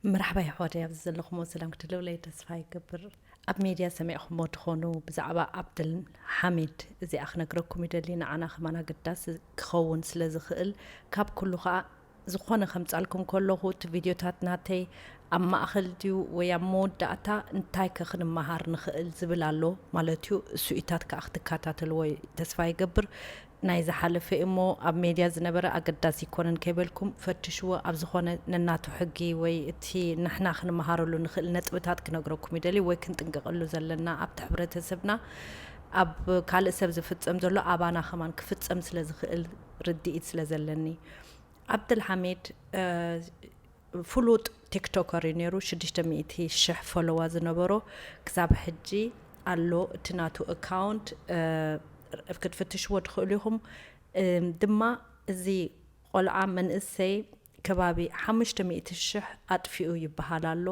መርሓባ የሕዋተይ፣ ኣብዚ ዘለኹሞ ሰላም ክትህልውለይ ተስፋ ይገብር። ኣብ ሜድያ ሰሚዕኹሞ ትኾኑ ብዛዕባ ዓብደል ሓሚድ፣ እዚኣ ክነግረኩም ይደሊ። ንዓና ከማን ኣገዳሲ ክኸውን ስለ ዝኽእል፣ ካብ ኩሉ ኸኣ ዝኾነ ከምጻልኩም ከለኹ፣ እቲ ቪድዮታት ናተይ ኣብ ማእኸል ድዩ ወይ ኣብ መወዳእታ፣ እንታይ ከ ክንመሃር ንኽእል ዝብል ኣሎ ማለት እዩ። እሱኢታት ከኣ ክትከታተልዎ ተስፋ ይገብር። ናይ ዝሓለፈ እሞ ኣብ ሜድያ ዝነበረ ኣገዳሲ ይኮነን ከይበልኩም ፈትሽዎ። ኣብ ዝኾነ ነናቱ ሕጊ ወይ እቲ ንሕና ክንመሃረሉ ንኽእል ነጥብታት ክነግረኩም ይደሊ ወይ ክንጥንቀቐሉ ዘለና ኣብቲ ሕብረተሰብና ኣብ ካልእ ሰብ ዝፍጸም ዘሎ ኣባና ከማን ክፍጸም ስለ ዝኽእል ርድኢት ስለ ዘለኒ። ዓብደልሓሚድ፣ እ፣ ፍሉጥ ቲክቶከር እዩ ነይሩ። ሽዱሽተ ሚእቲ ሽሕ ፎሎዋ ዝነበሮ ክሳብ ሕጂ ኣሎ እቲ ናቱ ኣካውንት፣ እ፣ ክትፍትሽዎ ትኽእሉ ኢኹም። እ፣ ድማ እዚ ቆልዓ መንእሰይ ከባቢ ሓሙሽተ ሚእቲ ሽሕ ኣጥፊኡ ይበሃል ኣሎ።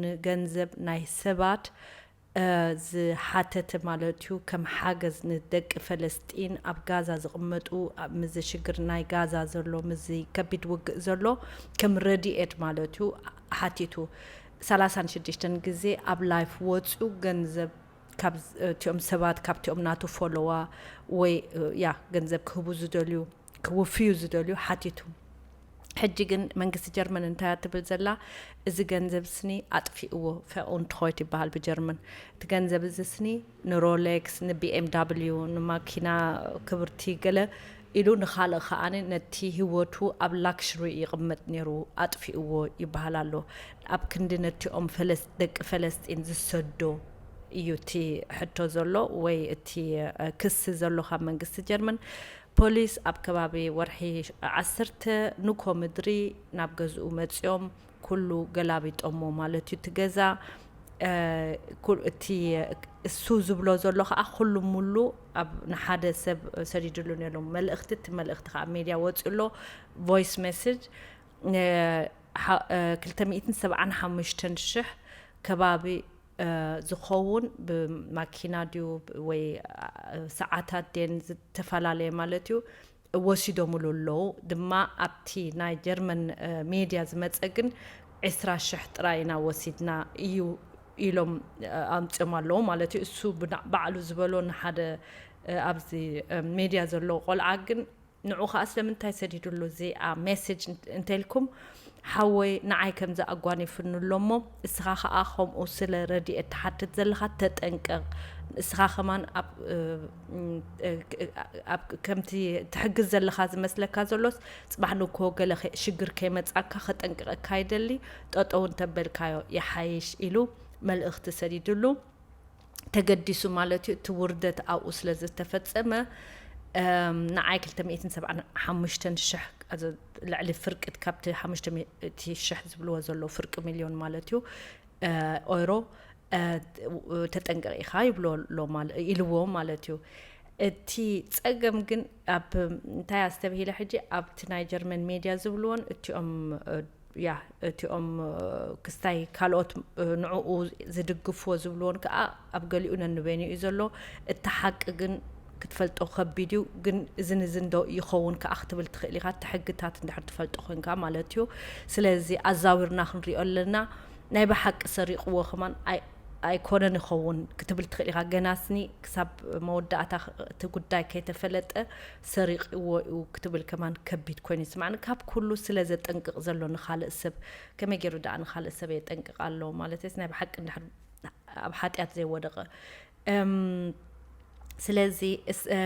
ንገንዘብ ናይ ሰባት፣ እ፣ ዝሓተተ ማለት እዩ። ከም ሓገዝ ንደቂ ፈለስጢን ኣብ ጋዛ ዝቕመጡ፣ ኣብ ምዚ ሽግር ናይ ጋዛ ዘሎ፣ ምዚ ከቢድ ውግእ ዘሎ፣ ከም ረድኤት ማለት እዩ ሓቲቱ። ሰላሳን ሽዱሽተን ግዜ ኣብ ላይፍ ወጺኡ ገንዘብ ካብ እቲኦም ሰባት፣ ካብቲኦም ናቱ ፎሎዋ ወይ፣ እ፣ ያ፣ ገንዘብ ክህቡ ዝደልዩ፣ ክውፍዩ ዝደልዩ ሓቲቱ። ሕጂ ግን መንግስቲ ጀርመን እንታይ እያ ትብል ዘላ? እዚ ገንዘብ ስኒ ኣጥፊእዎ፣ ቨሩንትሆይት ይበሃል ብጀርመን። እቲ ገንዘብ እዚ ስኒ ንሮሌክስ፣ ንቢ ኤም ዳብሊዩ፣ ንማኪና ክብርቲ ገለ ኢሉ ንኻልእ ከኣ ነቲ ህይወቱ ኣብ ላክሽሪ ይቕመጥ ነይሩ ኣጥፊእዎ ይበሃል ኣሎ። ኣብ ክንዲ ነቲኦም ፈለስ-፣ ደቂ ፈለስጢን ዝሰዶ እዩ እቲ ሕቶ ዘሎ ወይ እቲ፣ እ፣ ክሲ ዘሎ ካብ መንግስቲ ጀርመን። ፖሊስ ኣብ ከባቢ ወርሒ ዓሰርተ ንግሆ ምድሪ ናብ ገዝኡ መጺኦም ኩሉ ገላቢጦሞ ማለት እዩ። እቲ ገዛ፣ እ፣ ኩ-፣ እቲ እሱ ዝብሎ ዘሎ ከኣ ኩሉ ሙሉ ኣብ ንሓደ ሰብ ሰዲድሉ ነይሩ መልእኽቲ። እቲ መልእኽቲ ከኣ ኣብ ሜድያ ወጺኡ ኣሎ፣ ቮይስ ሜሴጅ። እ፣ ሓ-፣ እ፣ ክልተ ሚእትን ሰብዓን ሓሙሽተን ሽሕ ከባቢ፣ እ፣ ዝኸውን ብማኪና ድዩ ወይ፣ እ፣ ሰዓታት ድየን ዝተፈላለየ ማለት እዩ፣ ወሲዶምሉ ኣለዉ። ድማ ኣብቲ ናይ ጀርመን፣ እ፣ ሜድያ ዝመጸ ግን ዕስራ ሽሕ ጥራይ ኢና ወሲድና እዩ ኢሎም፣ እ፣ ኣምጺኦም ኣለዉ ማለት እዩ። እሱ ብና-፣ ባዕሉ ዝበሎ ንሓደ፣ እ፣ ኣብዚ፣ እ፣ ሜድያ ዘሎ ቆልዓ ግን ንዑ ኸኣ ስለምንታይ ሰዲዱሉ እዚኣ ሜሴጅ እንተ-፣ እንተልኩም፣ ሓወይ ንዓይ ከምዚ ኣጓኒፉኒ ኣሎ እሞ፣ እስኻ ኸኣ ከምኡ ስለ ረድኤት ትሓትት ዘለኻ ተጠንቀቕ። እስኻ ከማን ኣብ፣ እ፣ እ፣ ኣብ ከምቲ ትሕግዝ ዘለኻ ዝመስለካ ዘሎስ፣ ጽባሕ ንግሆ ገለ ኸ-፣ ሽግር ከይመጻካ ከጠንቅቐካ ይደሊ። ጠጠው እንተበልካዮ ይሓይሽ ኢሉ መልእኽቲ ሰዲዱሉ። ተገዲሱ ማለት እዩ። እቲ ውርደት ኣብኡ ስለ ዝተፈጸመ፣ እም፣ ንዓይ ክልተ ሚእትን ሰብዓን ሓሙሽተን ሽሕ፣ ኣዚ ልዕሊ ፍርቂ ካብቲ ሓሙሽተ ሚእቲ ሽሕ ዝብልዎ ዘለዉ ፍርቂ ሚልዮን ማለት እዩ፣ እ፣ ኦይሮ፣ እ፣ ተጠንቀቕ ኢኻ ይብሎ ኣሎ ማለ-፣ ኢልዎ ማለት እዩ። እቲ ጸገም ግን ኣብ እንታይ ኣስተብሂለ ሕጂ ኣብቲ ናይ ጀርመን ሜድያ ዝብልዎን እቲኦም፣ እ፣ ያ፣ እቲኦም፣ እ፣ ክስታይ ካልኦት፣ እ፣ ንዕኡ ዝድግፍዎ ዝብልዎን ከኣ ኣብ ገሊኡ ነንበይኑ እዩ ዘሎ። እቲ ሓቂ ግን ክትፈልጦ ከቢድ እዩ። ግን እዝን እዝን ዶ ይኸውን ከኣ ክትብል ትኽእል ኢኻ፣ እቲ ሕግታት እንድሕር ትፈልጦ ኮንካ ማለት እዩ። ስለዚ ኣዛዊርና ክንሪኦ ኣለና። ናይ ብሓቂ ሰሪቕዎ ከማን ኣይ-፣ ኣይኮነን ይኸውን ክትብል ትኽእል ኢኻ። ገና ስኒ ክሳብ መወዳእታ ኽ-፣ እቲ ጉዳይ ከይተፈለጠ ሰሪቕዎ እዩ ክትብል ከማን ከቢድ ኮይኑ ይስማዕኒ። ካብ ኩሉ ስለ ዘጠንቅቕ ዘሎ ንኻልእ ሰብ፣ ከመይ ገይሩ ደኣ ንኻልእ ሰብ የጠንቅቕ ኣሎ ማለት እስ ናይ ብሓቂ እንድሕር ኣብ ሓጢኣት ዘይወደቐ። እም፣ ስለዚ እስ-፣ እ፣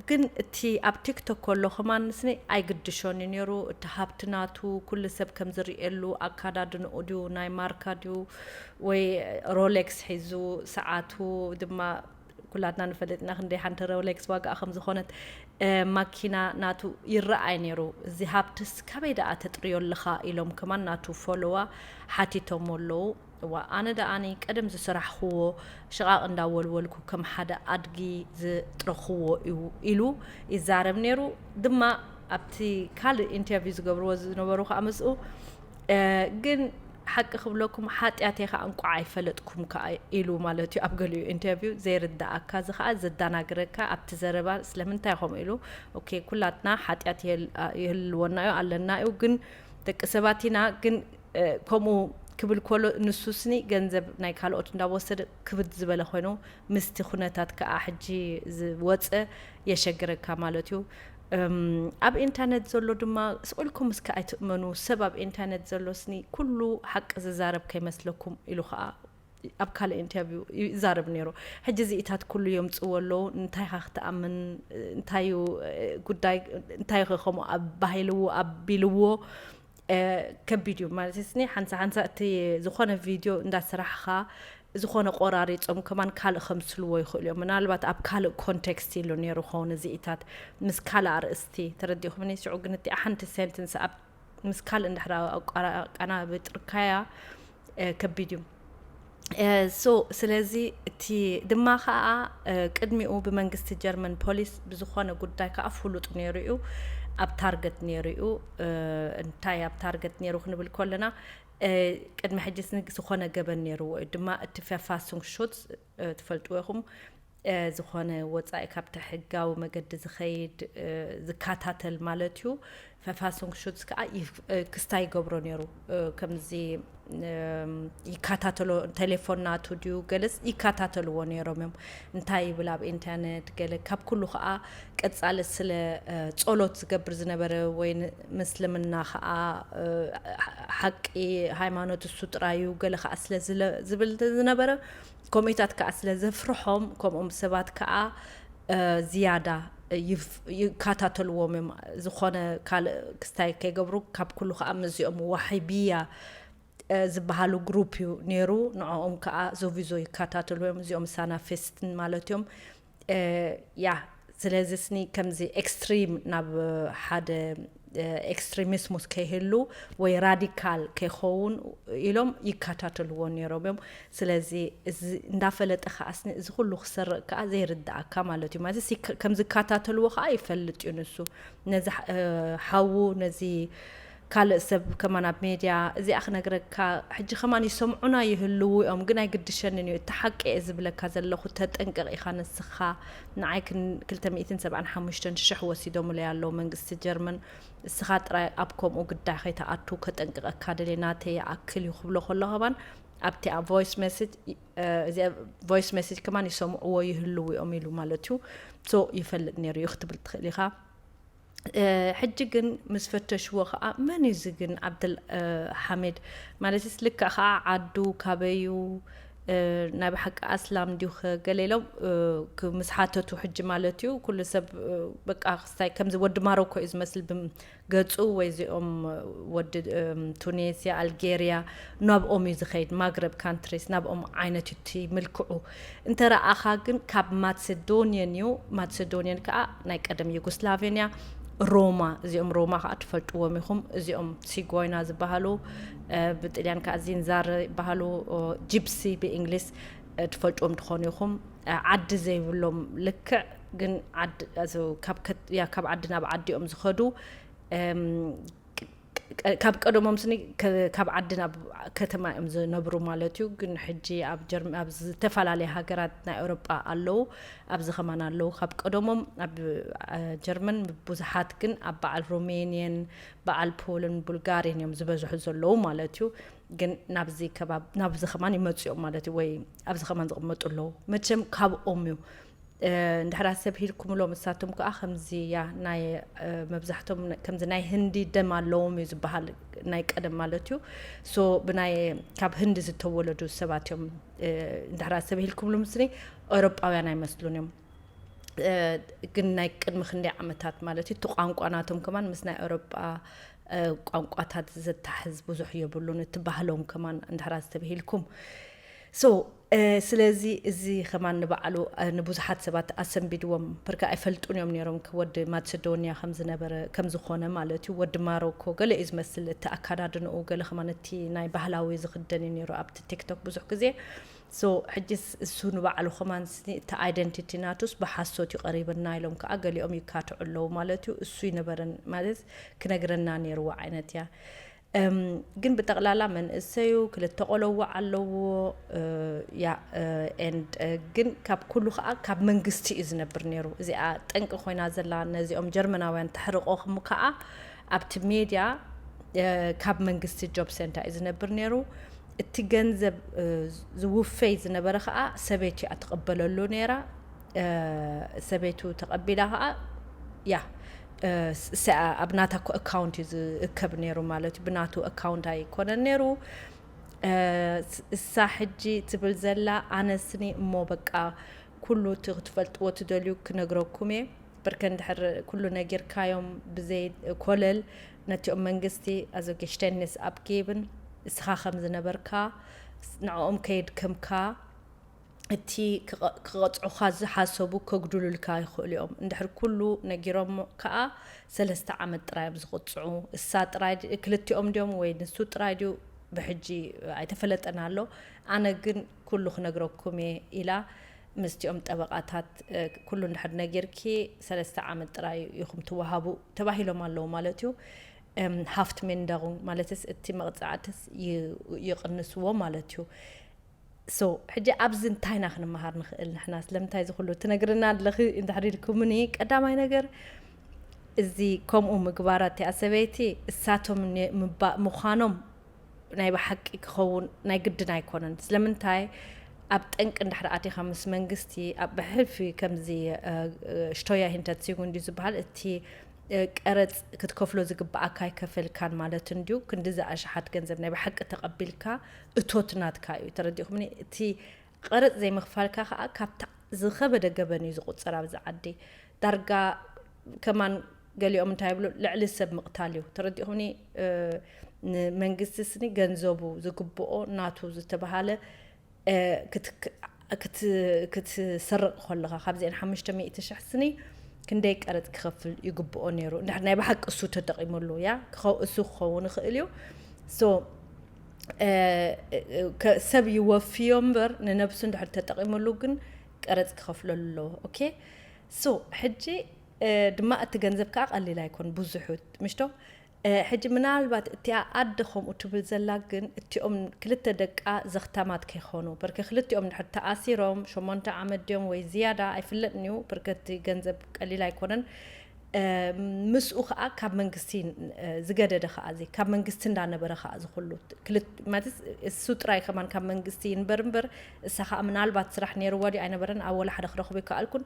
ግን እቲ ኣብ ቲክቶክ ከሎ ከማን ስኒ ኣይግድሾን እዩ ነይሩ። እቲ ሃብቲ ናቱ ኩሉ ሰብ ከም ዝርእየሉ ኣካዳድንኡ ድዩ፣ ናይ ማርካ ድዩ፣ ወይ ሮሌክስ ሒዙ ሰዓቱ ድማ ኩላትና ንፈልጥ ኢና ክንደይ ሓንቲ ሮሌክስ ዋጋኣ ከም ዝኾነት። እ፣ ማኪና ናቱ ይረኣይ ነይሩ። እዚ ሃብትስ ካበይ ደኣ ተጥርዮ ኣለኻ ኢሎም ከማን ናቱ ፎሎዋ ሓቲቶም ኣለዉ። እዋ፣ ኣነ ደኣኒ ቀደም ዝሰራሕኽዎ ሽቓቕ እንዳወልወልኩ ከም ሓደ ኣድጊ ዝጥረኽዎ እዩ ኢሉ ይዛረብ ነይሩ። ድማ ኣብቲ ካልእ ኢንተርቪው ዝገብርዎ ዝነበሩ ከኣ ምስኡ፣ እ፣ ግን ሓቂ ክብለኩም ሓጢኣተይ ከኣ እንቋዕ ኣይፈለጥኩም ከኣ ኢሉ ማለት እዩ። ኣብ ገሊኡ ኢንተርቪው ዘይርዳኣካ፣ እዚ ከኣ ዘደናግረካ ኣብቲ ዘረባ ስለምንታይ ከምኡ ኢሉ፣ ኦኬ፣ ኩላትና ሓጢኣት ይህል-፣ ይህልወና እዩ፣ ኣለና እዩ፣ ግን ደቂ ሰባት ኢና፣ ግን፣ እ፣ ከምኡ ክብል ከሎ፣ ንሱ ስኒ ገንዘብ ናይ ካልኦት እንዳወሰደ ክብድ ዝበለ ኮይኑ፣ ምስቲ ኩነታት ከዓ ሕጂ ዝወፀ የሸግረካ ማለት እዩ። እም፣ ኣብ ኢንተርኔት ዘሎ ድማ ስቕ ኢልኩም እስከ ኣይትእመኑ። ሰብ ኣብ ኢንተርኔት ዘሎ ስኒ ኩሉ ሓቂ ዝዛረብ ከይመስለኩም ኢሉ ከዓ ኣብ ካልእ ኢንተርቪው ይዛረብ ነይሩ። ሕጂ እዚኢታት ኩሉ የምፅዎ ኣለዉ። እንታይ ኢኻ ክትኣምን? እንታይ እዩ፣ እ፣ ጉዳይ? እንታይ ኢኻ ከምኡ ኣባሂልዎ፣ ኣቢልዎ? እ፣ ከቢድ እዩ ማለት ስኒ። ሓንሳ ሓንሳ እቲ ዝኾነ ቪድዮ እንዳሰራሕኻ ዝኾነ ቆራሪጾም ከማን ካልእ ከምስልዎ ይኽእሉ እዮም። ምናልባት ኣብ ካልእ ኮንቴክስት ኢሉ ነይሩ ክኸውን እዚኢታት፣ ምስ ካልእ ኣርእስቲ፣ ተረዲእኹምኒ? ሽዑ ግን እቲኣ ሓንቲ ሴንተንስ ኣብ ምስ ካልእ እንድሕር ኣቋራቃና ብጥርካያ፣ እ፣ ከቢድ እዩ። እ፣ ሶ ስለዚ እቲ ድማ ከዓ፣ እ፣ ቅድሚኡ ብመንግስቲ ጀርመን ፖሊስ ብዝኾነ ጉዳይ ከዓ ፍሉጥ ነይሩ እዩ፣ ኣብ ታርገት ነይሩ እዩ። እ፣ እንታይ ኣብ ታርገት ነይሩ ክንብል ከለና፣ እ፣ ቅድሚ ሕጂ ስኒ ዝኾነ ገበን ነይርዎ እዩ። ድማ እቲ ፌፋሱንግ ሹትዝ፣ እ፣ ትፈልጥዎ ኢኹም። እ፣ ዝኾነ ወጻኢ ካብቲ ሕጋዊ መገዲ ዝኸይድ፣ እ፣ ዝከታተል ማለት እዩ። ፌፋሱንግ ሹትዝ ከዓ ይፍ-፣ እ፣ ክስታይ ይገብሮ ነይሩ። እ፣ ከምዚ፣ እም፣ ይከታተሎ፣ ቴሌፎን ናቱ ድዩ ገለስ ይከታተልዎ ነይሮም እዮም። እንታይ ይብል ኣብ ኢንተርኔት ገለ፣ ካብ ኩሉ ከዓ ቀጻሊ ስለ፣ እ፣ ጸሎት ዝገብር ዝነበረ ወይ ን-፣ ምስልምና ከዓ፣ እ፣ ሓ-፣ ሓቂ ሃይማኖት እሱ ጥራይ እዩ ገለ ከዓ ስለ ዝለ-፣ ዝብል ዝነበረ፣ ከምኡታት ከዓ ስለ ዘፍርሖም፣ ከምኦም ሰባት ከዓ፣ እ፣ ዝያዳ ይፍ-፣ ይከታተልዎም እዮም። ዝኾነ ካልእ ክስታይ ከይገብሩ፣ ካብ ኩሉ ከዓ ምስዚኦም ዋሂብያ፣ እ፣ ዝበሃሉ ግሩፕ እዩ ነይሩ። ንዕኦም ከዓ ዞቪዞ ይከታተልዎም እዮም፣ እዚኦም ሳናፊስትን ማለት እዮም። እ፣ ያ፣ ስለዚ ስኒ ከምዚ ኤክስትሪም ናብ ሓደ፣ እ፣ ኤክስትሪሚስሙስ ከይህሉ ወይ ራዲካል ከይኸውን ኢሎም ይከታተልዎ ነይሮም እዮም። ስለዚ እዚ እንዳፈለጠ ከዓ ስኒ እዚ ኩሉ ክሰርቕ ከዓ ዘይርድኣካ ማለት እዩ። ማለት ሲ-፣ ከ-፣ ከም ዝከታተልዎ ከዓ ይፈልጥ እዩ ንሱ። ነዚ ሓ-፣ እ፣ ሓዉ፣ ነዚ ካልእ ሰብ ከማን ኣብ ሜድያ እዚኣ ክነግረካ፣ ሕጂ ከማን ይሰምዑና ይህልዉ እዮም፣ ግን ኣይግድሸንን እዩ። እቲ ሓቂ እየ ዝብለካ ዘለኹ፣ ተጠንቀቕ ኢኻ ንስኻ። ንዓይ ክን-፣ ክልተ ሚእትን ሰብዓን ሓሙሽተን ሽሕ ወሲዶምለይ ኣለዉ መንግስቲ ጀርመን። እስኻ ጥራይ ኣብ ከምኡ ግዳይ ከይትኣቱ ከጠንቅቐካ ደልየ፣ ናተይ ይኣክል እዩ ክብሎ ከሎ ከማን ኣብቲ ቮይስ ሜሴጅ፣ እ፣ እዚኣ ቮይስ ሜሴጅ ከማን ይሰምዕዎ ይህልዉ እዮም ኢሉ ማለት እዩ። ሶ ይፈልጥ ነይሩ እዩ ክትብል ትኽእል ኢኻ። እ፣ ሕጂ ግን ምስ ፈተሽዎ ኸዓ፣ መን እዩ እዚ ግን ዓብደል፣ እ፣ ሓሚድ? ማለትስ ልክዕ ኸዓ ዓዱ ካበይ እዩ? እ፣ ናይ ብሓቂ ኣስላም ድዩ ኸ? ገለ ኢሎም፣ እ፣ ክ-፣ ምስ ሓተቱ ሕጂ ማለት እዩ፣ ኩሉ ሰብ፣ እ፣ በቃ ክስታይ ከምዚ ወዲ ማሮኮ እዩ ዝመስል ብም-፣ ገጹ፣ ወይ እዚኦም ወዲ፣ እም፣ ቱኒስያ፣ ኣልጌርያ፣ ናብኦም እዩ ዝኸይድ፣ ማግረብ ካንትሪስ፣ ናብኦም ዓይነት እዩ እቲ ምልክዑ። እንተ ረኣኻ ግን ካብ ማሴዶንየን እዩ። ማሴዶንየን ከኣ ናይ ቀደም ዩጎስላቬንያ፣ ሮማ፣ እዚኦም ሮማ ከኣ ትፈልጥዎም ኢኹም። እዚኦም ሲጎይና ዝበሃሉ፣ እ፣ ብጥልያን ከኣ ዚንዛር ይበሃሉ፣ ኦ፣ ጂፕሲ ብእንግሊዝ፣ እ፣ ትፈልጥዎም ትኾኑ ኢኹም። እ፣ ዓዲ ዘይብሎም ልክዕ ግን ዓዲ፣ ኣዚ፣ ካብ ከት-፣ ያ፣ ካብ ዓዲ ናብ ዓዲ እዮም ዝኸዱ። እም፣ ቅ-፣ ቅ-፣ ካብ ቀደሞም ስኒ ከ-፣ ካብ ዓዲ ናብ ከተማ እዮም ዝነብሩ ማለት እዩ። ግን ሕጂ ኣብ ጀርመ-፣ ኣብ ዝተፈላለየ ሃገራት ናይ ኤውሮጳ ኣለዉ፣ ኣብዚ ከማን ኣለዉ። ካብ ቀደሞም ኣብ፣ እ፣ ጀርመን ብዙሓት ግን ኣብ በዓል ሮሜንየን፣ በዓል ፖልን ቡልጋርየን እዮም ዝበዝሑ ዘለዉ ማለት እዩ። ግን ናብዚ ከባብ-፣ ናብዚ ከማን ይመጹ እዮም ማለት እዩ፣ ወይ ኣብዚ ከማን ዝቕመጡ ኣለዉ። መቸም ካብኦም እዩ። እ፣ እንድሕር ኣሰብ ሂልኩምሎም፣ እሳቶም ከኣ ከምዚ፣ ያ፣ ናይ፣ እ፣ መብዛሕቶም ነ-፣ ከምዚ ናይ ህንዲ ደም ኣለዎም እዩ ዝበሃል፣ ናይ ቀደም ማለት እዩ። ሶ ብናይ፣ ካብ ህንዲ ዝተወለዱ ሰባት እዮም። እ፣ እንድሕር ኣሰብ ሂልኩምሎም፣ ስኒ ኤውሮጳውያን ኣይመስሉን እዮም። እ፣ ግን ናይ ቅድሚ ክንደይ ዓመታት ማለት እዩ፣ እቲ ቋንቋ ናቶም ከማን ምስ ናይ ኤውሮጳ፣ እ፣ ቋንቋታት ዘተሓዝ ብዙሕ የብሉን፣ እቲ ባህሎም ከማን እንድሕር ኣስተብሂልኩም። ሶ፣ እ፣ ስለዚ እዚ ከማን ንባዕሉ፣ እ፣ ንብዙሓት ሰባት ኣሰንቢድዎም። ብርካ ኣይፈልጡን እዮም ነይሮም፣ ከ-፣ ወዲ ማሴዶንያ ከም ዝነበረ፣ ከም ዝኾነ ማለት እዩ። ወዲ ማሮኮ ገለ እዩ ዝመስል እቲ ኣካዳድንኡ፣ ገለ ከማን እቲ ናይ ባህላዊ ዝኽደን እዩ ነይሩ ኣብቲ ቲክቶክ ብዙሕ ግዜ። ሶ፣ ሕጂስ እሱ ንባዕሉ ከማን ስ-፣ እቲ ኣይደንቲቲ ናቱስ ብሓሶት እዩ ቀሪብና ኢሎም ከኣ ገሊኦም ይካትዑ ኣለዉ ማለት እዩ። እሱ ይነበረን ማለት ክነግረና ነይርዎ ዓይነት እያ። እም፣ ግን ብጠቕላላ መንእሰዩ ክልተ ቆለዎ ኣለዎ፣ እ፣ ያ፣ እ፣ ኤንድ፣ እ፣ ግን ካብ ኩሉ ከኣ ካብ መንግስቲ እዩ ዝነብር ነይሩ። እዚኣ ጠንቂ ኮይና ዘላ ነዚኦም ጀርመናውያን ተሕርቆ ክም ከኣ ኣብቲ ሜድያ፣ እ፣ ካብ መንግስቲ ጆብ ሴንተር እዩ ዝነብር ነይሩ። እቲ ገንዘብ ዝውፈይ ዝነበረ ከዓ ሰበይቱ እያ ትቕበለሉ ነይራ። ሰበይቱ ተቐቢላ ከዓ ያ እሰኣ ኣብ ናታ ኣካውንት እዩ ዝእከብ ነይሩ ማለት እዩ። ብናቱ ኣካውንት ኣይኮነን ነይሩ። እሳ ሕጂ ትብል ዘላ ኣነስኒ እሞ በቃ ኩሉ እቲ ክትፈልጥዎ ትደልዩ ክነግረኩም እየ። ብርከ እንድሕር ኩሉ ነጊርካዮም ብዘይ ኮለል ነቲኦም መንግስቲ ኣዞ ጌሽተኒስ ኣብጌብን እስኻ ከም ዝነበርካ ንዕኦም ከየድከምካ እቲ ክቐጽዑኻ ዝሓሰቡ ከጉድሉልካ ይኽእሉ እዮም። እንድሕር ኩሉ ነጊሮም ከዓ ሰለስተ ዓመት ጥራይ እዮም ዝቕጽዑ። እሳ ጥራይ ክልቲኦም ድዮም ወይ ንሱ ጥራይ ድዩ ብሕጂ ኣይተፈለጠን ኣሎ። ኣነ ግን ኩሉ ክነግረኩም እየ ኢላ ምስቲኦም ጠበቓታት ኩሉ እንድሕር ነጊርኪ ሰለስተ ዓመት ጥራይ ኢኹም ትወሃቡ ተባሂሎም ኣለዉ ማለት እዩ። ሃፍት ሜንደሩንግ ማለትስ እቲ መቕጻዕትስ ይቕንስዎ ማለት እዩ። ሶ ሕጂ ኣብዚ እንታይ ኢና ክንመሃር ንኽእል ንሕና? ስለምንታይ እዚ ኩሉ ትነግርና ኣለኺ እንድሕር ኢልኩምኒ፣ ቀዳማይ ነገር እዚ ከምኡ ምግባራ እቲኣ ሰበይቲ እሳቶም ምዃኖም ናይ ብሓቂ ክኸውን ናይ ግድን ኣይኮነን። ስለምንታይ ኣብ ጠንቂ እንድሕር ኣቲኻ ምስ መንግስቲ ኣብ ብሕልፊ ከምዚ ሽቶያ ሂንተት ሲጉ እንዲዩ ዝበሃል እቲ ቀረጽ ክትከፍሎ ዝግብኣካ ኣይከፈልካን ማለት እንዲዩ። ክንዲ ዝኣሽሓት ገንዘብ ናይ ብሓቂ ተቐቢልካ እቶት ናትካ እዩ። ተረዲኹምኒ? እቲ ቀረጽ ዘይምኽፋልካ ከዓ ካብታ ዝኸበደ ገበን እዩ ዝቑጸር ኣብዚ ዓዲ። ዳርጋ ከማን ገሊኦም እንታይ ይብሉ ልዕሊ ሰብ ምቕታል እዩ። ተረዲኹምኒ? ንመንግስቲ ስኒ ገንዘቡ ዝግብኦ ናቱ ዝተባሃለ ክትሰርቕ ከለኻ ካብዚአን ሓሙሽተ ሚእቲ ሽሕ ስኒ ክንደይ ቀረጽ ክኸፍል ይግብኦ ነይሩ? እንድሕር ናይ ብሓቂ እሱ ተጠቒሙሉ እያ እሱ ክኸውን ይኽእል እዩ። ሶ ሰብ ይወፍዮ እምበር ንነብሱ እንድሕር ተጠቒሙሉ ግን ቀረጽ ክኸፍለሉ ኣለዎ። ኦኬ ሶ ሕጂ ድማ እቲ ገንዘብ ከዓ ቀሊል ኣይኮን ብዙሑ ምሽቶ። ሕጂ ምናልባት እቲኣ ኣደ ከምኡ ትብል ዘላ ግን እቲኦም ክልተ ደቃ ዘኽታማት ከይኾኑ በርከ ክልቲኦም ድሕር ተኣሲሮም ሸሞንተ ዓመት ድዮም ወይ ዝያዳ ኣይፍለጥን እዩ። በርከቲ ገንዘብ ቀሊል ኣይኮነን። ምስኡ ከዓ ካብ መንግስቲ ዝገደደ ከዓ እዚ ካብ መንግስቲ እንዳነበረ ከዓ ዝኩሉ ማለት እሱ ጥራይ ከማን ካብ መንግስቲ ይንበር እምበር እሳ ከዓ ምናልባት ስራሕ ነይርዋ ድዩ ኣይነበረን ኣብ ወላ ሓደ ክረኽቡ ይከኣልኩን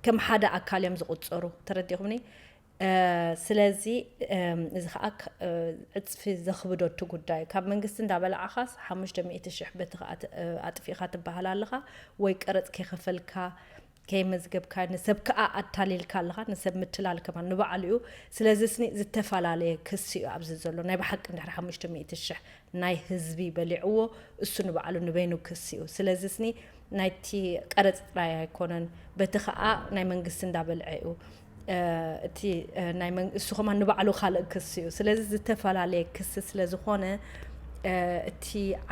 ከም ሓደ ኣካል እዮም ዝቁፀሩ። ተረዲኹምኒ? ስለዚ እዚ ከዓ ዕፅፊ ዘኽብዶ እቲ ጉዳይ ካብ መንግስቲ እንዳበላዕኻስ ሓሙሽተ ሚእቲ ሽሕ በቲ ከዓ ኣጥፊእኻ ትበሃል ኣለኻ ወይ ቀረፅ ከይኸፈልካ ከይመዝገብካ ንሰብ ከዓ ኣታሊልካ ኣለኻ። ንሰብ ምትላል ከማን ንባዕሉ እዩ። ስለዚ ስኒ ዝተፈላለየ ክሲ እዩ ኣብዚ ዘሎ ናይ ብሓቂ እንድሕር ሓሙሽተ ሚእቲ ሽሕ ናይ ህዝቢ በሊዕዎ እሱ ንባዕሉ ንበይኑ ክሲ እዩ። ስለዚ ስኒ ናይቲ ቀረፅ ጥራይ ኣይኮነን በቲ ከዓ ናይ መንግስቲ እንዳበልዐ እዩ። እቲ እሱ ከማን ንባዕሉ ካልእ ክሲ እዩ። ስለዚ ዝተፈላለየ ክሲ ስለዝኾነ እቲ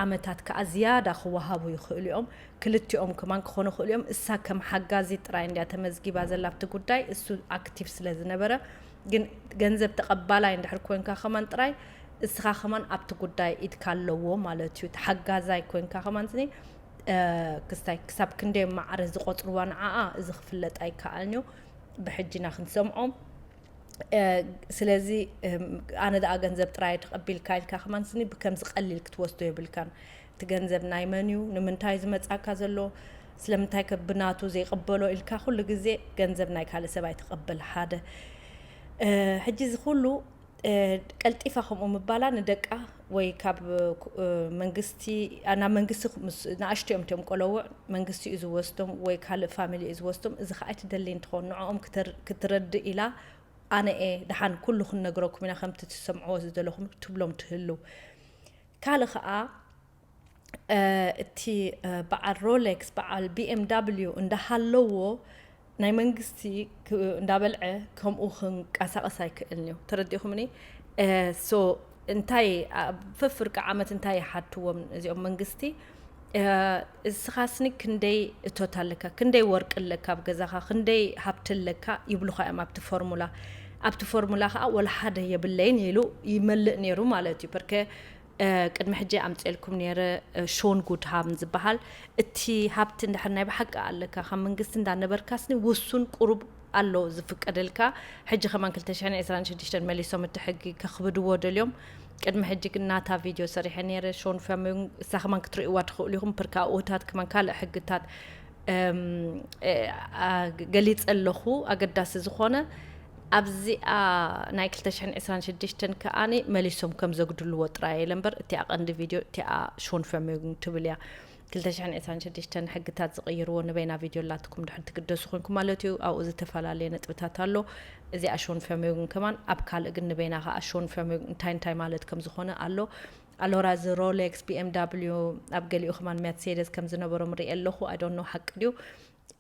ዓመታት ከዓ ዝያዳ ክወሃቡ ይኽእሉ እዮም። ክልቲኦም ከማን ክኾኑ ይኽእሉ እዮም። እሳ ከም ሓጋዚ ጥራይ እንድያ ተመዝጊባ ዘላ ኣብቲ ጉዳይ እሱ ኣክቲቭ ስለ ዝነበረ ግን ገንዘብ ተቐባላይ እንድሕር ኮንካ ከማን ጥራይ እስኻ ከማን ኣብቲ ጉዳይ ኢድካ ኣለዎ ማለት እዩ። ተሓጋዛይ ኮንካ ከማን ስኒ ክስታይ ክሳብ ክንደይ ማዕረ ዝቆፅርዋ ንዓኣ እዚ ክፍለጥ ኣይከኣልን እዩ። ብሕጂና ክንሰምዖም ስለዚ ኣነ ደኣ ገንዘብ ጥራይ ተቐቢልካ ኢልካ ከማን ስኒ ብከምዚ ቀሊል ክትወስዶ የብልካን። እቲ ገንዘብ ናይ መን እዩ? ንምንታይ ዝመጻካ ዘሎ? ስለምንታይ ከ ብናቱ ዘይቕበሎ ኢልካ ኩሉ ግዜ ገንዘብ ናይ ካልእ ሰብ ኣይትቐበል። ሓደ ሕጂ እዚ ኩሉ ቀልጢፋ ከምኡ ምባላ ንደቃ ወይ ካብ መንግስቲ ናብ መንግስቲ ንኣሽቶ እዮም እቲኦም ቆለውዕ መንግስቲ እዩ ዝወስዶም ወይ ካልእ ፋሚሊ እዩ ዝወስዶም። እዚ ከዓ ኣይትደሊ እንትኾን ንዕኦም ክትረድእ ኢላ ኣነ እየ ደሓን ኩሉ ክንነግረኩም ኢና ከምቲ ትሰምዕዎ ዝደለኹም ትብሎም ትህልው። ካልእ ከዓ እቲ በዓል ሮሌክስ በዓል ቢኤምዳብሊዩ እንዳሃለዎ ናይ መንግስቲ እንዳበልዐ ከምኡ ክንቀሳቀስ ኣይክእልን እዩ። ተረዲእኹምኒ? ሶ እንታይ ፈፍርቂ ዓመት እንታይ ይሓትዎም እዚኦም መንግስቲ? እስኻስኒ ክንደይ እቶት ኣለካ፣ ክንደይ ወርቂ ኣለካ ኣብ ገዛኻ፣ ክንደይ ሃብቲ ኣለካ ይብሉኻ እዮም ኣብቲ ፎርሙላ። ኣብቲ ፎርሙላ ከዓ ወላ ሓደ የብለይን ኢሉ ይመልእ ነይሩ ማለት እዩ። በርከ ቅድሚ ሕጂ ኣምፅኤልኩም ነይረ ሾን ጉድሃም ዝበሃል እቲ ሃብቲ እንድሕር ናይ ብሓቂ ኣለካ ካብ መንግስቲ እንዳነበርካስኒ ውሱን ቁሩብ ኣሎ ዝፍቀደልካ። ሕጂ ከማን ክልተ ሽሕን ዕስራን ሽዱሽተን መሊሶም እቲ ሕጊ ከኽብድዎ ደልዮም። ቅድሚ ሕጂ ግን ናታ ቪድዮ ሰሪሐ ነይረ። ሾን ፊያሞንግ፣ እሳ ከማን ክትርእይዋ ትኽእሉ ኢኹም። ፕርካ ኣብኡታት ከማን ካልእ ሕግታት፣ እም፣ እ፣ ኣ-፣ ገሊጸ ኣለኹ። ኣገዳሲ ዝኾነ ኣብዚኣ ናይ ክልተ ሽሕን ዕስራን ሽዱሽተን ከኣኒ መሊሶም ከም ዘጉድልዎ ጥራይ የለ እምበር፣ እቲኣ ቀንዲ ቪድዮ እቲኣ ሾን ፊያሞንግ ትብል እያ። ክልተ ሽሕን ዕስራን ሽዱሽተን ሕግታት ዝቕይርዎ ንበይና ቪድዮ ኣላትኩም ድሕር ትግደሱ ኮንኩም ማለት እዩ። ኣብኡ ዝተፈላለየ ነጥብታት ኣሎ። እዚኣ ሾን ፊያሞንግ ከማን ኣብ ካልእ ግን ንበይና ከኣ ሾን ፊያሞንግ እንታይ እንታይ ማለት ከም ዝኾነ ኣሎ። ኣሎራ እዚ ሮሌክስ፣ ቢ ኤም ዳብሊዩ፣ ኣብ ገሊኡ ከማን መርሴደስ ከም ዝነበሮም ርኢ ኣለኹ። I don't know ሓቂ ድዩ።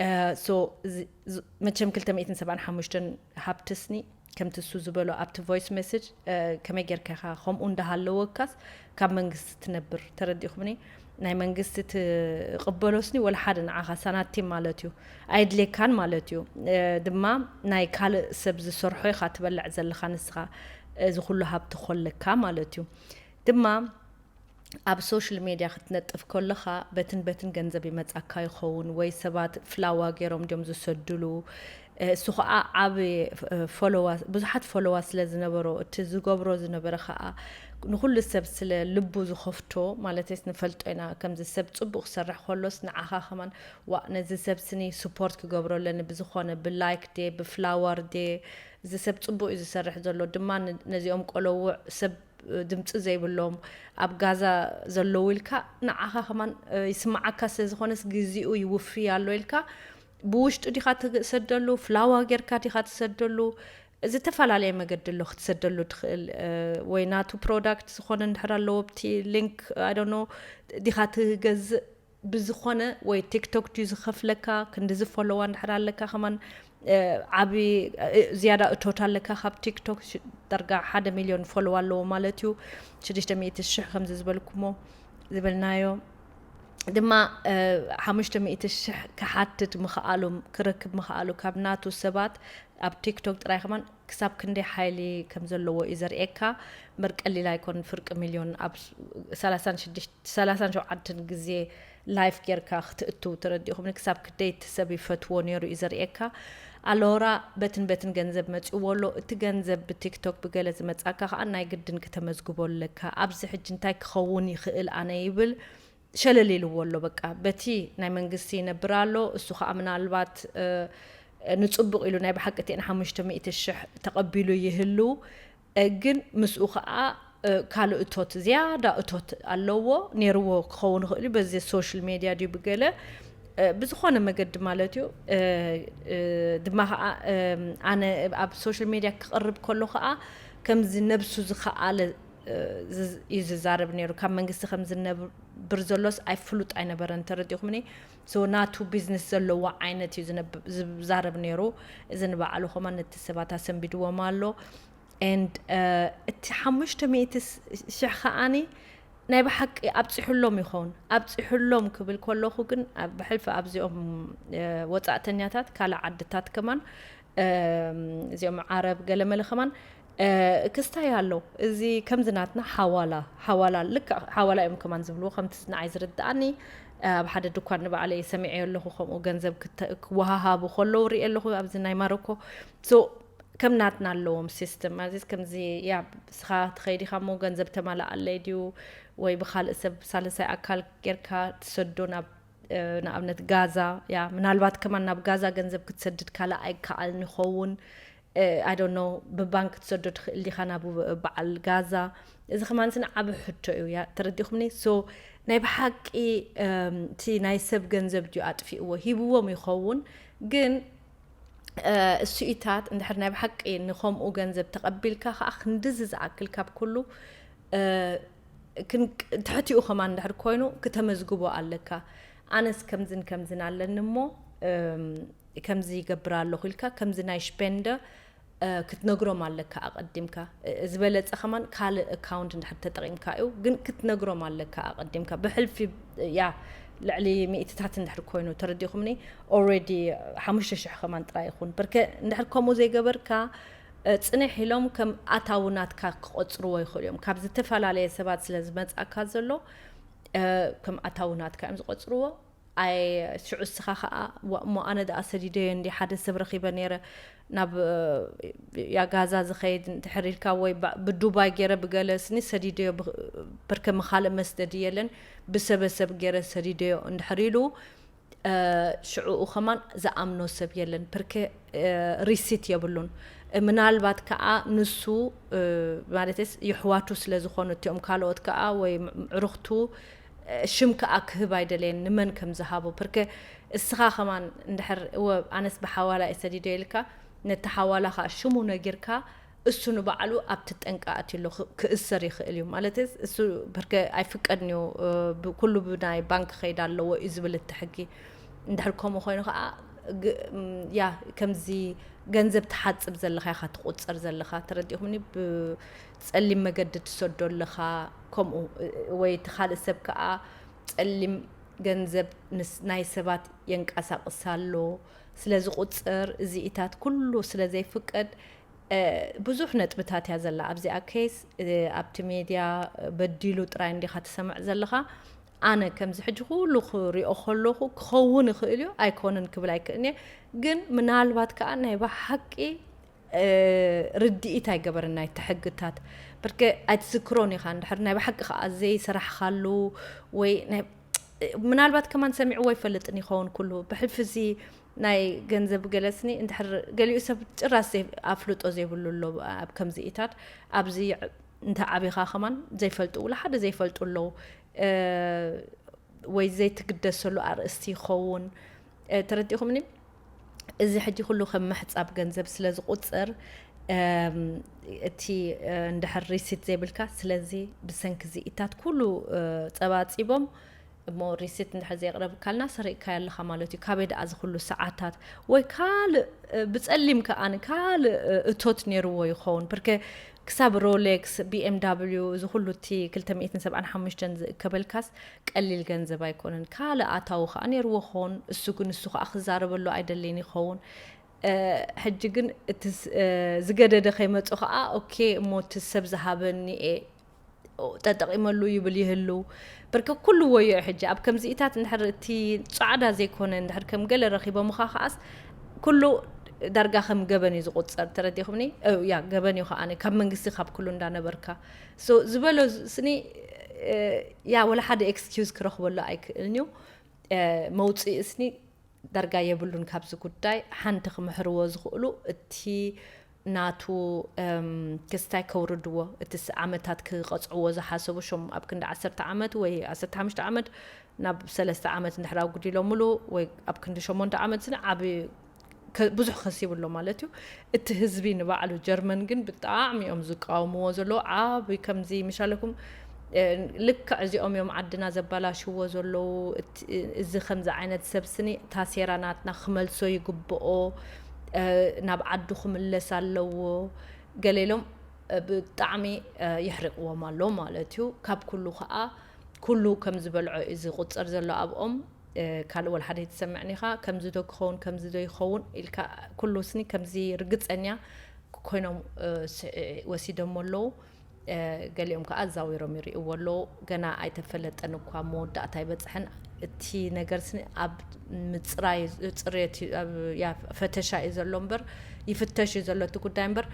እ፣ so፣ እዚ፣ ዝ-፣ መቸም ክልተ ሚእትን ሰብዓን ሓሙሽተን ሃብትስኒ ከምቲ እሱ ዝበሎ ኣብቲ ቮይስ ሜሴጅ፣ እ፣ ከመይ ጌርካ ኢኻ ከምኡ እንዳሃለወካስ ካብ መንግስቲ ትነብር? ተረዲእኩምኒ? ናይ መንግስቲ ትቕበሎስኒ ወላ ሓደ ንዓኻ ሳናቲም ማለት እዩ። ኣየድልየካን ማለት እዩ። እ፣ ድማ ናይ ካልእ ሰብ ዝሰርሖ ኢኻ ትበልዕ ዘለኻ ንስኻ፣ እዚ ኩሉ ሃብቲ ኮለካ ማለት እዩ። ድማ ኣብ ሶሻል ሜድያ ክትነጥፍ ከለኻ በትን በትን ገንዘብ ይመጻካ ይኸውን፣ ወይ ሰባት ፍላዋ ገይሮም ድዮም ዝሰድሉ። እ፣ እሱ ኸዓ ዓብ፣ እ፣ ፎሎዋ፣ ብዙሓት ፎሎዋ ስለ ዝነበሮ፣ እቲ ዝገብሮ ዝነበረ ኸዓ ንኹሉ ሰብ ስለ ልቡ ዝኸፍቶ፣ ማለተይስ ንፈልጦ ኢና፣ ከምዚ ሰብ ጽቡቕ ክሰርሕ ከሎስ ንዓኻ ከማን፣ "ዋእ፣ ነዚ ሰብ ስኒ ስፖርት ክገብሮ ኣለኒ፣ ብዝኾነ ብላይክ ድየ፣ ብፍላወር ድየ፣ እዚ ሰብ ጽቡቕ እዩ ዝሰርሕ ዘሎ፣ ድማ ን-፣ ነዚኦም ቆለውዕ ሰብ ድምጺ ዘይብሎም ኣብ ጋዛ ዘለዉ" ኢልካ ንዓኻ ከማን፣ እ፣ ይስምዓካ ስለ ዝኾነስ፣ ግዜኡ ይውፊ ኣሎ ኢልካ ብውሽጡ ዲኻ ትሰደሉ፣ ፍላዋ ጌርካ ዲኻ ትሰደሉ፣ ዝተፈላለየ መገዲ ኣሎ ክትሰደሉ ትኽእል። እ፣ ወይ ናቱ ፕሮዳክት ዝኾነ እንድሕር ኣለዎ፣ ብቲ ሊንክ፣ I don't know፣ ዲኻ ትገዝእ፣ ብዝኾነ ወይ ቲክቶክ ድዩ ዝኸፍለካ፣ ክንድዚ ፎሎዋ እንድሕር ኣለካ ከማን፣ እ፣ ዓቢ፣ እ፣ ዝያዳ እቶት ኣለካ ካብ ቲክቶክ። ሽ-፣ ዳርጋ ሓደ ሚልዮን ፎሎዋ ኣለዎ ማለት እዩ። ሽዱሽተ ሚእቲ ሽሕ ከምዚ ዝበልኩሞ፣ ዝበልናዮ ድማ፣ እ፣ ሓሙሽተ ሚእቲ ሽሕ ክሓትት ምኽኣሉ፣ ክረክብ ምኽኣሉ ካብ ናቱ ሰባት ኣብ ቲክቶክ ጥራይ ከማን ክሳብ ክንደይ ሓይሊ ከም ዘለዎ እዩ ዘርእየካ። እምበር ቀሊል ኣይኮን፣ ፍርቂ ሚልዮን ኣብ ሰላሳን ሽዱሽተ፣ ሰላሳን ሸውዓተን ግዜ ላይፍ ጌርካ ክትእትው፣ ተረዲእኹምኒ? ክሳብ ክንደይ እቲ ሰብ ይፈትዎ ነይሩ እዩ ዘርእየካ። ኣሎራ በትን በትን ገንዘብ መጺእዎ ኣሎ። እቲ ገንዘብ ብቲክቶክ ብገለ ዝመጻካ ከኣ ናይ ግድን ክተመዝግቦ ኣለካ። ኣብዚ ሕጂ እንታይ ክኸውን ይኽእል ኣነ ይብል ሸለል ኢልዎ ኣሎ። በቃ በቲ ናይ መንግስቲ ይነብር ኣሎ። እሱ ከኣ ምናልባት፣ እ፣ ንጽቡቕ ኢሉ ናይ ብሓቂ እተን ሓሙሽተ ሚእቲ ሽሕ ተቐቢሉ ይህሉ፣ እ፣ ግን ምስኡ ከኣ፣ እ፣ ካልእ እቶት፣ ዝያዳ እቶት ኣለዎ፣ ነይርዎ ክኸውን ይኽእል እዩ። በዚ ሶሻል ሜድያ ድዩ ብገለ፣ እ፣ ብዝኾነ መገዲ ማለት እዩ። እ፣ እ፣ ድማ ከኣ፣ እ፣ ኣነ ኣብ ሶሻል ሜድያ ክቐርብ ከሎ ከኣ ከምዚ ነብሱ ዝኸኣለ፣ እ፣ ዝዝ-፣ እዩ ዝዛረብ ነይሩ። ካብ መንግስቲ ከም ዝነብር ዘሎስ ኣይፍሉጥ ኣይነበረን፣ ተረዲእኩምኒ? ሶ ናቱ ቢዝነስ ዘለዎ ዓይነት እዩ ዝነብ-፣ ዝዛረብ ነይሩ። እዚ ንባዕሉ ከማን ነቲ ሰባት ኣሰንቢድዎም ኣሎ። ኤንድ፣ እ፣ እቲ ሓሙሽተ ሚእቲ ሽሕ ከኣኒ ናይ ብሓቂ ኣብጺሑሎም ይኸውን። ኣብጺሑሎም ክብል ከለኹ ግን ኣብ ብሕልፊ ኣብዚኦም፣ እ፣ ወጻእተኛታት ካልእ ዓድታት ከማን፣ እም፣ እዚኦም ዓረብ ገለመለ ከማን፣ እ፣ ክስታይ ኣሎ። እዚ ከምዚ ናትና ሓዋላ፣ ሓዋላ፣ ልክዕ ሓዋላ እዮም ከማን ዝብልዎ፣ ከምቲ ንዓይ ዝርድኣኒ፣ እ፣ ኣብ ሓደ ድኳን ንባዕለይ ሰሚዐዮ ኣለኹ፣ ከምኡ ገንዘብ ክተ-፣ ክወሃሃቡ ከለዉ ርኢ ኣለኹ ኣብዚ ናይ ማሮኮ። ሶ፣ ከም ናትና ኣለዎም ሲስተም። ኣዚዝ ከምዚ፣ ያ፣ ንስኻ ትኸይድ ኢኻ እሞ ገንዘብ ተማልኣለይ ድዩ? ወይ ብኻልእ ሰብ ሳልሳይ ኣካል ጌርካ ትሰዶ ናብ፣ እ፣ ንኣብነት ጋዛ፣ ያ፣ ምናልባት ከማን ናብ ጋዛ ገንዘብ ክትሰድድ ካልእ ኣይከኣልን ይኸውን። እ፣ I don't know፣ ብባንክ ትሰዶ ትኽእል ዲኻ ናብ በዓል ጋዛ? እዚ ከማን ስነ ዓቢ ሕቶ እዩ፣ ያ፣ ተረዲኹምኒ? ሶ፣ ናይ ብሓቂ፣ እም፣ እቲ ናይ ሰብ ገንዘብ ድዩ ኣጥፊእዎ? ሂብዎም ይኸውን፣ ግን እ፣ እሱኢታት እንድሕር ናይ ብሓቂ ንኸምኡ ገንዘብ ተቐቢልካ ኸኣ ክንድዚ ዝኣክል ካብ ኩሉ፣ እ፣ ክን-፣ ትሕቲኡ ኸማን እንድሕር ኮይኑ ክተመዝግቦ ኣለካ። ኣነስ ከምዝን ከምዝን ኣለኒ እሞ፣ እም፣ ከምዚ ይገብር ኣለኹ ኢልካ ከምዚ ናይ ሽፔንደ፣ እ፣ ክትነግሮም ኣለካ ኣቐዲምካ። እ፣ ዝበለጸ ኸማን ካልእ ኣካውንት እንድሕር ተጠቒምካ እዩ፣ ግን ክትነግሮም ኣለካ ኣቐዲምካ። ብሕልፊ፣ ያ፣ ልዕሊ ሚእትታት እንድሕር ኮይኑ፣ ተረዲኹምኒ? ኦልሬዲ ሓሙሽተ ሽሕ ኸማን ጥራይ ይኹን። በርከ እንድሕር ከምኡ ዘይገበርካ፣ እ፣ ጽንሕ ኢሎም ከም ኣታዊ ናትካ ክቖጽርዎ ይኽእሉ እዮም። ካብ ዝተፈላለየ ሰባት ስለ ዝመጽኣካ ዘሎ፣ እ፣ ከም ኣታዊ ናትካ እዮም ዝቖጽርዎ። ኣይ ሽዑ እስኻ ኸዓ፣ "ዋ፣ እሞ ኣነ ደኣ ሰዲደዮ እንዲ ሓደ ሰብ ረኺበ ነይረ ናብ፣ እ፣ ያ ጋዛ ዝኸይድ እንድሕር ኢልካ ወይ ባ-፣ ብዱባይ ገይረ ብገለ ስኒ ሰዲደዮ ብ-፣ ብርከ መኻልእ መስደድ የለን፣ ብሰበሰብ ገይረ ሰዲደዮ" እንድሕር ኢሉ፣ እ፣ ሽዑኡ ኸማን ዝኣምኖ ሰብ የለን። ብርከ፣ እ፣ ሪሲት የብሉን። እ፣ ምናልባት ከኣ ንሱ፣ እ፣ ማለትስ የሕዋቱ ስለ ዝኾኑ እቲኦም ካልኦት ከኣ ወይ ም-፣ ምዕሩኽቱ፣ እ፣ ሽም ከኣ ክህብ ኣይደለየን ንመን ከም ዝሃቦ። ብርከ እስኻ ኸማን እንድሕር፣ እወ፣ ኣነስ ብሓዋላ እየ ሰዲደ ኢልካ፣ ነቲ ሓዋላ ኸኣ ሽሙ ነጊርካ፣ እሱ ንባዕሉ ኣብቲ ጠንቂ ኣትዩ ኣሎ፣ ክ-፣ ክእሰር ይኽእል እዩ። ማለት እሱ ብርከ ኣይፍቀድን እዩ፣ እ፣ ብ-፣ ኩሉ ብናይ ባንክ ክኸይድ ኣለዎ እዩ ዝብል እቲ ሕጊ። እንድሕር ከምኡ ኮይኑ ኸኣ፣ ግ-፣ ም፣ ያ፣ ከምዚ ገንዘብ ትሓጽብ ዘለኻ ኢኻ ትቑጸር ዘለኻ። ተረዲእኹምኒ? ብጸሊም መገዲ ትሰዶ ኣለኻ። ከምኡ፣ እ፣ ወይ እቲ ካልእ ሰብ ከኣ ጸሊም ገንዘብ ንስ-፣ ናይ ሰባት የንቀሳቕስ ኣሎ ስለ ዝቑጸር፣ እዚኢታት ኩሉ ስለ ዘይፍቀድ፣ እ፣ ብዙሕ ነጥብታት እያ ዘላ ኣብዚኣ ኬስ። እ፣ ኣብቲ ሜድያ በዲሉ ጥራይ እንዲኻ ትሰምዕ ዘለኻ። ኣነ ከምዚ ሕጂ ኩሉ ክሪኦ ከለኹ ክኸውን ይኽእል እዩ፣ ኣይኮነን ክብል ኣይክእልን እየ። ግን ምናልባት ከኣ ናይ ብሓቂ፣ እ፣ ርድኢት ኣይገበርን ናይቲ ሕግታት። ብርከ ኣይትዝክሮን ኢኻ። እንድሕር ናይ ብሓቂ ከኣ ዘይሰራሕኻሉ ወይ ናይ፣ ምናልባት ከማን ሰሚዕዎ ኣይፈልጥን ይኸውን ኩሉ። ብሕልፊ እዚ ናይ ገንዘብ ገለስኒ እንድሕር ገሊኡ ሰብ ጭራስ ዘይ-፣ ኣፍልጦ ዘይብሉ ኣሎ ኣብ ከምዚኢታት። ኣብዚ እንተ ዓቢኻ ከማን ዘይፈልጡ፣ ውላ ሓደ ዘይፈልጡ ኣለዉ። እ፣ ወይ ዘይትግደሰሉ ኣርእስቲ ይኸውን። እ፣ ተረዲእኹምኒ? እዚ ሕጂ ኩሉ ከም ምሕጻብ ገንዘብ ስለ ዝቑጸር፣ እም፣ እቲ፣ እ፣ እንድሕር ሪሲት ዘይብልካ፣ ስለዚ ብሰንኪ እዚኢታት ኩሉ፣ እ፣ ጸባጺቦም፣ እሞ ሪሲት እንድሕር ዘየቕረብካልና ሰሪቕካዮ ኣለኻ ማለት እዩ። ካበይ ደኣ እዚ ኩሉ ሰዓታት? ወይ ካልእ፣ እ፣ ብጸሊም ከኣ ካልእ፣ እ፣ እቶት ነይርዎ ይኸውን። ብርከ ክሳብ ሮሌክስ፣ ቢ ኤም ዳብሊው፣ እዚ ኩሉ እቲ ክልተ ሚእትን ሰብዓን ሓሙሽተን ዝእከበልካስ ቀሊል ገንዘብ ኣይኮነን። ካልእ ኣታዊ ከኣ ነይርዎ ክኸውን፣ እሱ ግን እሱ ከኣ ክዛረበሉ ኣይደልን ይኸውን። እ፣ ሕጂ ግን እቲ ስ-፣ እ፣ ዝገደደ ከይመጾ ከኣ፣ ኦኬ፣ እሞ እቲ ሰብ ዝሃበኒ እየ ተጠቒመሉ ይብል ይህሉ። ብርክ ኩሉ ወዮ እዩ ሕጂ። ኣብ ከምዚኢታት እንድሕር እቲ ጻዕዳ ዘይኮነ እንድሕር ከም ገለ ረኺቦምኻ ከኣስ፣ ኩሉ ዳርጋ ከም ገበን እዩ ዝቑጸር። ተረዲእኹምኒ? እ፣ ያ፣ ገበን እዩ ከኣ ካብ መንግስቲ ካብ ኩሉ እንዳነበርካ። ሶ፣ ዝበሎ ስኒ፣ እ፣ ያ፣ ወላ ሓደ ኤክስኪውዝ ክረኽበሉ ኣይክእልን እዩ። እ፣ መውጽኢ ስኒ ዳርጋ የብሉን ካብዚ ጉዳይ። ሓንቲ ክምሕርዎ ዝኽእሉ እቲ ናቱ፣ እም፣ ክስታይ ከውርድዎ፣ እቲ ስ-፣ ዓመታት ክቐጽዕዎ ዝሓሰቡ ሸም-፣ ኣብ ክንዲ ዓሰርተ ዓመት ወይ ዓሰርተ ሓሙሽተ ዓመት ናብ ሰለስተ ዓመት እንድሕር ኣጉዲሎምሉ ወይ ኣብ ክንዲ ሸሞንተ ዓመት ስኒ ዓቢ ከ-፣ ብዙሕ ከሲቡ ኣሎ ማለት እዩ። እቲ ህዝቢ ንባዕሉ ጀርመን ግን ብጣዕሚ እዮም ዝቃወምዎ ዘለዉ። ዓቢ ከምዚ ምሻለኩም፣ እ፣ ልክዕ እዚኦም እዮም ዓድና ዘባላሽዎ ዘለዉ። እት-፣ እዚ ከምዚ ዓይነት ሰብ ስኒ ታሴራ ናትና ክመልሶ ይግብኦ፣ እ፣ ናብ ዓዱ ክምለስ ኣለዎ። ገለ ኢሎም፣ እ፣ ብጣዕሚ፣ እ፣ የሕሪቕዎም ኣሎ ማለት እዩ። ካብ ኩሉ ኸኣ ኩሉ ከም ዝበልዖ እዩ ዝቑጸር ዘሎ ኣብኦም። እ፣ ካልእ ወላ ሓደ ኣይትሰምዕን ኢኻ። ከምዚ ዶ ክኸውን፣ ከምዚ ዶ ይኸውን ኢልካ ኩሉ ስኒ ከምዚ ርግጸኛ ኮይኖም፣ እ፣ ስ-፣ ወሲዶሞ ኣለዉ። እ፣ ገሊኦም ከኣ ኣዛዊሮም ይርእይዎ ኣለዉ። ገና ኣይተፈለጠን እኳ፣ መወዳእታ ኣይበጽሐን። እቲ ነገር ስኒ ኣብ ምጽራይ፣ ጽሬት እዩ፣ ኣብ፣ ያ፣ ፈተሻ እዩ ዘሎ እምበር፣ ይፍተሽ እዩ ዘሎ እቲ ጉዳይ እምበር፣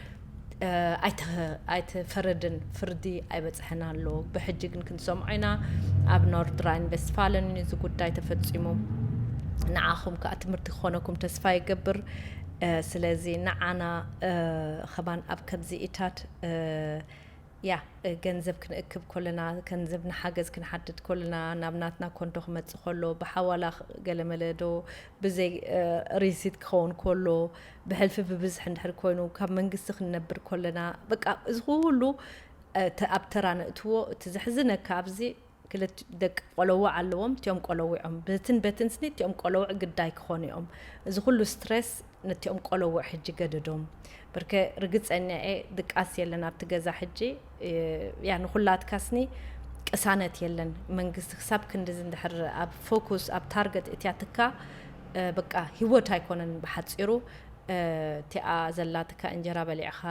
እ፣ ኣይተ-፣ ኣይተፈረድን፣ ፍርዲ ኣይበጽሐን ኣሎ። ብሕጂ ግን ክንሰምዖ ኢና። ኣብ ኖርድራይን ቬስትፋለን እዩ እዚ ጉዳይ ተፈጺሙ። ንዓኹም ከኣ ትምህርቲ ክኾነኩም ተስፋ ይገብር። እ፣ ስለዚ ንዓና፣ እ፣ ኸማን ኣብ ከምዚ ኢታት፣ እ፣ ያ፣ እ፣ ገንዘብ ክንእክብ ከለና፣ ገንዘብ ንሓገዝ ክንሓትት ከለና፣ ናብ ናትና ኮንቶ ክመጽእ ከሎ፣ ብሓዋላ ኽ-፣ ገለመለ ዶ ብዘይ፣ እ፣ ሪሲት ክኸውን ከሎ፣ ብሕልፊ ብብዝሒ እንድሕር ኮይኑ፣ ካብ መንግስቲ ክንነብር ከለና፣ በቃ፣ እዚ ኩሉ፣ እ፣ ተ-፣ ኣብ ተራ ነእትዎ። እቲ ዘሕዝነካ ኣብዚ፣ ክልተ ደቂ ቆለውዕ ኣለዎም፣ እቲኦም ቆለዊዖም በትን በትን ስኒ እቲኦም ቆለውዕ ግዳይ ክኾኑ እዮም። እዚ ኩሉ ስትረስ ነቲኦም ቆለውዕ ሕጂ ገደዶም። ብርከ ርግጸኛ እየ ድቃስ የለን ኣብቲ ገዛ ሕጂ። እ፣ ያ ንኹላትካ ስኒ ቅሳነት የለን። መንግስቲ ክሳብ ክንድዚ እንድሕር ኣብ ፎኩስ፣ ኣብ ታርገት እትያትካ፣ እ፣ በቃ ህይወት ኣይኮነን ብሓጺሩ። እ፣ እቲኣ ዘላትካ እንጀራ በሊዕኻ፣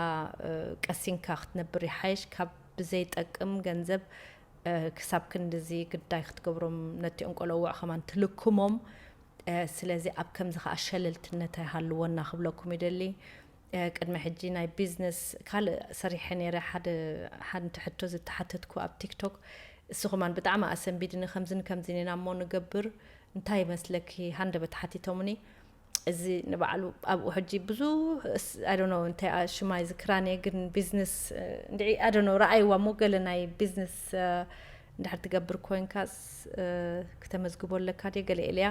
እ፣ ቀሲንካ ክትነብር ይሓይሽ ካብ ብዘይጠቅም ገንዘብ ክሳብ ክንድዚ ግዳይ ክትገብሮም ነቲኦም ቆለውዕ ከማን ትልክሞም። ስለዚ ኣብ ከምዚ ከዓ ሸለልትነት ኣይሃልወና ክብለኩም ይደሊ። ቅድሚ ሕጂ ናይ ቢዝነስ ካልእ ሰሪሐ ነይረ። ሓደ ሓንቲ ሕቶ ዝተሓተትኩ ኣብ ቲክቶክ፣ እሱ ከማን ብጣዕሚ ኣሰንቢድኒ። ከምዝን ከምዝን ኢና እሞ ንገብር፣ እንታይ ይመስለኪ? ሃንደበት ሓቲቶምኒ። እዚ ንባዕሉ ኣብኡ ሕጂ ብዙ ኣይ ዶንት ኖ እንታይ ሽማ ይዝክራን እየ፣ ግን ቢዝነስ እንድዒ ኣይ ዶንት ኖ ረኣይዋ እሞ ገለ ናይ ቢዝነስ እንድሕር ትገብር ኮይንካስ ክተመዝግቦ ኣለካ ድየ ገለ ኢለያ።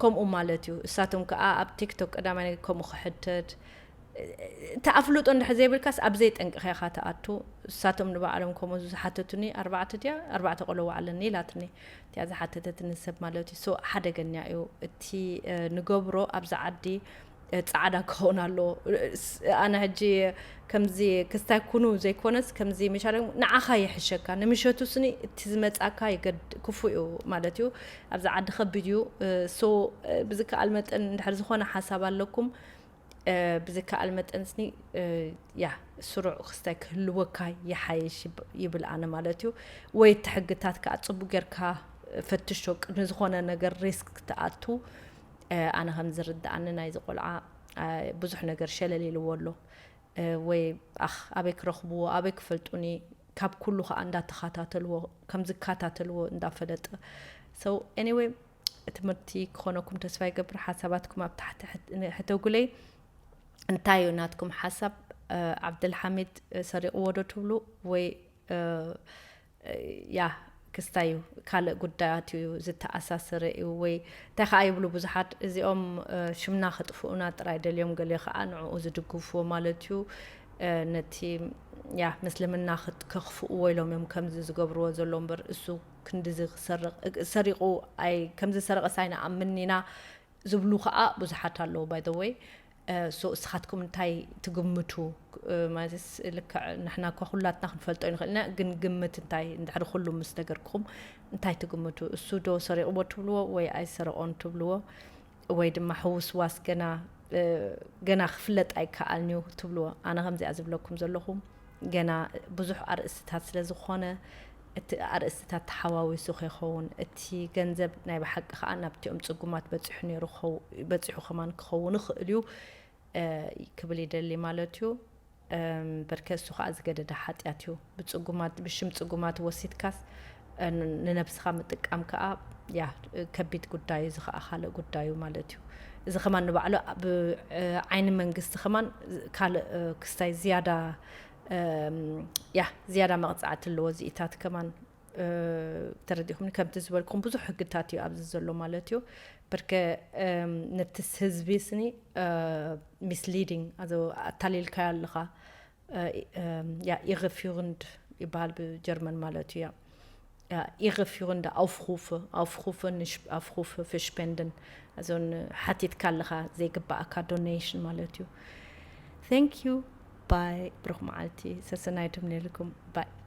ከምኡ ማለት እዩ። እሳቶም ከዓ ኣብ ቲክቶክ ቀዳማይ ነገር ከምኡ ክሕተት እቲ ኣፍልጦ እንድሕር ዘይብልካስ ኣብ ዘይጠንቅኻ ኢኻ ትኣቱ። እሳቶም ንባዕሎም ከምኡ ዝሓተቱኒ ኣርባዕተ ድያ ኣርባዕተ ቆለዋ ኣለኒ ኢላትኒ። እቲኣ ዝሓተተትኒ ሰብ ማለት እዩ። ሶ ሓደገኛ እዩ እቲ ንገብሮ ኣብዚ ዓዲ ፃዕዳ ክኸውን ኣለዎ። ኣነ ሕጂ ከምዚ ክስታይ ኩኑ ዘይኮነስ ከምዚ መሻለ ንዓኻ ይሕሸካ ንምሸቱ ስኒ እቲ ዝመፃካ ይገድ ክፉ እዩ ማለት እዩ። ኣብዚ ዓዲ ከቢድ እዩ። ሶ ብዝከኣል መጠን እንድሕር ዝኾነ ሓሳብ ኣለኩም ብዝከኣል መጠን ስኒ ያ ስሩዕ ክስታይ ክህልወካ ይሓይሽ ይብል ኣነ ማለት እዩ። ወይ እቲ ሕግታት ከዓ ፅቡቅ ጌርካ ፈትሾ ቅድሚ ዝኾነ ነገር ሪስክ ክትኣቱ። ኣነ ከም ዝርድኣኒ ናይዚ ቆልዓ ብዙሕ ነገር ሸለል ኢልዎ ኣሎ። ወይ ኣኽ ኣበይ ክረኽብዎ ኣበይ ክፈልጡኒ ካብ ኩሉ ከዓ እንዳተኸታተልዎ ከም ዝከታተልዎ እንዳፈለጠ። So anyway ትምህርቲ ክኾነኩም ተስፋ ይገብር። ሓሳባትኩም ኣብ ታሕቲ ሕተጉለይ። እንታይ እዩ ናትኩም ሓሳብ? ዓብደልሓሚድ ሰሪቕዎ ዶ ትብሉ ወይ ያ ክስታይ እዩ ካልእ ጉዳያት እዩ ዝተኣሳሰረ እዩ ወይ እንታይ ከዓ ይብሉ ብዙሓት እዚኦም ሽምና ክጥፍኡና ጥራይ ደልዮም ገለ ከዓ ንዕኡ ዝድግፍዎ ማለት እዩ። ነቲ ያ ምስልምና ከኽፍእዎ ኢሎም እዮም ከምዚ ዝገብርዎ ዘሎ እምበር እሱ ክንድዚ ክሰርቕ ሰሪቑ ኣይ ከምዚ ሰረቐስ ኣይንኣምን ኢና ዝብሉ ከዓ ብዙሓት ኣለዉ። By the way so እስኻትኩም እንታይ ትግምቱ? ማለት ልክዕ ንሕና እኳ ኩላትና ክንፈልጦ ይንኽእል ኢና፣ ግን ግምት እንታይ እንድሕሪ ኩሉ ምስ ነገርኩም እንታይ ትግምቱ? እሱ ዶ ሰሪቕዎ ትብልዎ ወይ ኣይሰረቖን ትብልዎ? ወይ ድማ ሕውስዋስ ገና ገና ክፍለጥ ኣይከኣልን እዩ ትብልዎ? ኣነ ከምዚኣ ዝብለኩም ዘለኹ ገና ብዙሕ ኣርእስትታት ስለ ዝኾነ እቲ ኣርእስትታት ተሓዋዊሱ ከይኸውን እቲ ገንዘብ ናይ ብሓቂ ከዓ ናብቲኦም ፅጉማት በፂሑ ነይሩ በፂሑ ከማን ክኸውን ይኽእል እዩ ክብል ይደሊ ማለት እዩ። በርከ እሱ ከዓ ዝገደደ ሓጢኣት እዩ። ብፅጉማት ብሽም ፅጉማት ወሲድካስ ንነብስኻ ምጥቃም ከዓ ያ ከቢድ ጉዳዩ እዚ ከዓ ካልእ ጉዳዩ ማለት እዩ። እዚ ከማን ንባዕሉ ብዓይኒ መንግስቲ ከማን ካልእ ክስታይ ዝያዳ ያ ዝያዳ መቕፃዕቲ ኣለዎ። እዚኢታት ከማን ተረዲኹምኒ ከምቲ ዝበልኩም ብዙሕ ሕግታት እዩ ኣብዚ ዘሎ ማለት እዩ። በርከ ነቲ ህዝቢ ስኒ ሚስሊዲንግ ኣታሊልካዮ ኣለኻ። ኢረፊሩንድ ይበሃል ብጀርመን ማለት እዩ። ኢረፊሩንድ ኣውፍሩፈ ኣውፍሩፈ ንሽ ኣውፍሩፈ ፍሽፔንድን እዞን ሓቲትካ ኣለኻ ዘይግባኣካ ዶኔሽን ማለት እዩ። Thank you bye ብሩኽ መዓልቲ ሰሰናይ ድምኔልኩም bye።